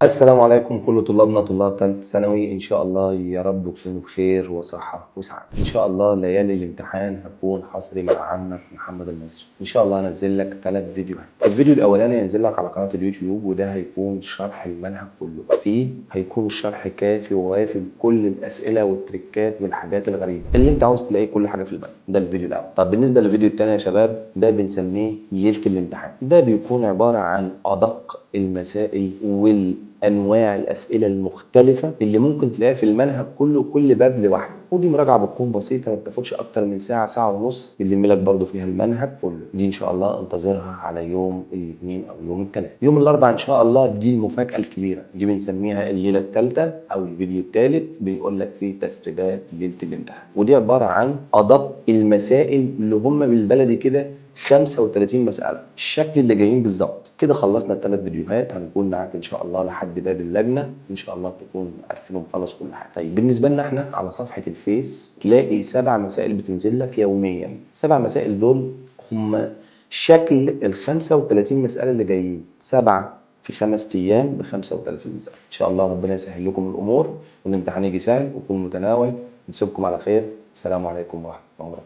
السلام عليكم كل طلابنا، طلاب ثالث ثانوي. ان شاء الله يا رب تكونوا بخير وصحة وسعادة. ان شاء الله ليالي الامتحان هتكون حصري مع عمك محمد المصري. ان شاء الله هنزل لك 3 فيديوهات. الفيديو الاولاني هينزل لك على قناة اليوتيوب، وده هيكون شرح المنهج كله، فيه هيكون الشرح كافي ووافي بكل الاسئلة والتريكات والحاجات الغريبة اللي انت عاوز تلاقي كل حاجة في المنهج. ده الفيديو الاول. طب بالنسبة للفيديو الثاني يا شباب، ده بنسميه ليلة الامتحان. ده بيكون عبارة عن ادق المسائل والانواع الاسئلة المختلفة اللي ممكن تلاقيها في المنهج كله، كل باب لوحده. ودي مراجعه بتكون بسيطة، ما بتاخدش اكتر من ساعة، ساعة ونص، بنلم لك برده فيها المنهج كله. دي ان شاء الله انتظرها على يوم الاثنين او يوم الثلاث. يوم الاربعاء ان شاء الله دي المفاجاة الكبيرة، دي بنسميها الليلة الثالثة او الفيديو الثالث، بيقول لك فيه تسريبات ليلة الامتحان. ودي عبارة عن ادق المسائل اللي هم بالبلدي كده 35 مسألة، الشكل اللي جايين بالظبط كده. خلصنا الثلاث فيديوهات، هنكون معاك ان شاء الله لحد باب اللجنة، ان شاء الله تكون مقفل ومخلص كل حاجة. طيب بالنسبة لنا احنا على صفحة الفيس تلاقي 7 مسائل بتنزل لك يوميا. 7 مسائل دول هم شكل ال 35 مسألة اللي جايين، 7 في 5 أيام ب 35 مسألة. إن شاء الله ربنا يسهل لكم الأمور والامتحان يجي سهل ويكون متناول. نسيبكم على خير. السلام عليكم ورحمة الله وبركاته.